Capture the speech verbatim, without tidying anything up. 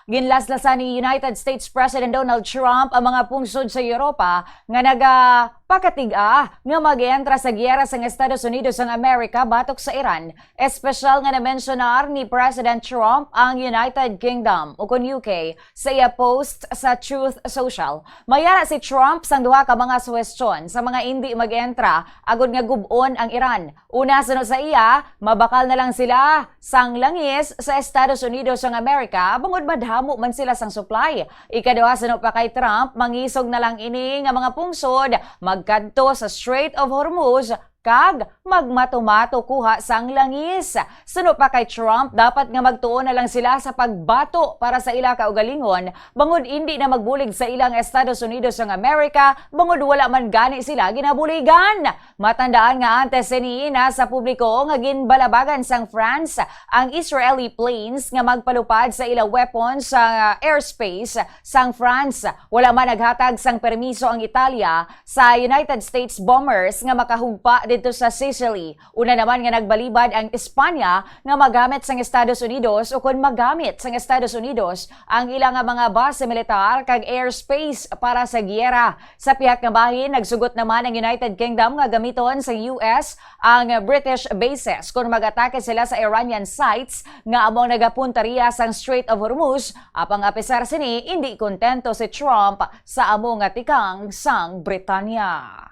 Ginlaslasan ni United States President Donald Trump ang mga pungsod sa Europa nga nagapakatig-a nga mag-entra sa giyera sang Estados Unidos sang Amerika batok sa Iran. Espesyal nga namensyonar ni President Trump ang United Kingdom, ukon U K, sa iya post sa Truth Social. Mayara si Trump sang duha ka mga suhestyon sa mga indi mag-entra agod nga gub-on ang Iran. Una, suno sa iya, mabakal na lang sila sang langis sa Estados Unidos sang Amerika bangod madamo man sila sang supply. Ikaduha, suno pa kay Trump, mangisog na lang ini nga mga pungsod magkadto sa Strait of Hormuz kag magmatumato kuha sang langis. Suno pa kay Trump, dapat nga magtuo na lang sila sa pagbato para sa ila kaugalingon bangod indi na magbulig sa ilang Estados Unidos sang Amerika bangod wala man gani sila ginabuligan. Matandaan nga antes sini, nasa publiko nga ginbalabagan sang France ang Israeli planes nga magpalupad sa ila weapons sa airspace sang France. Wala man naghatag sang permiso ang Italia sa United States bombers nga makahugpa didto sa Sicily. Una naman nga nagbalibad ang Espanya nga magamit sang Estados Unidos ukon magamit sang Estados Unidos ang ila nga mga base militar kag airspace para sa giyera. Sa pihak nga bahin, nagsugot naman ang United Kingdom nga gamiton sang U S ang British bases kon mag-atake sila sa Iranian sites nga amo ang nagapuntaria sang Strait of Hormuz, apang apisar sini, indi kontento si Trump sa amo nga tikang sang Britanya.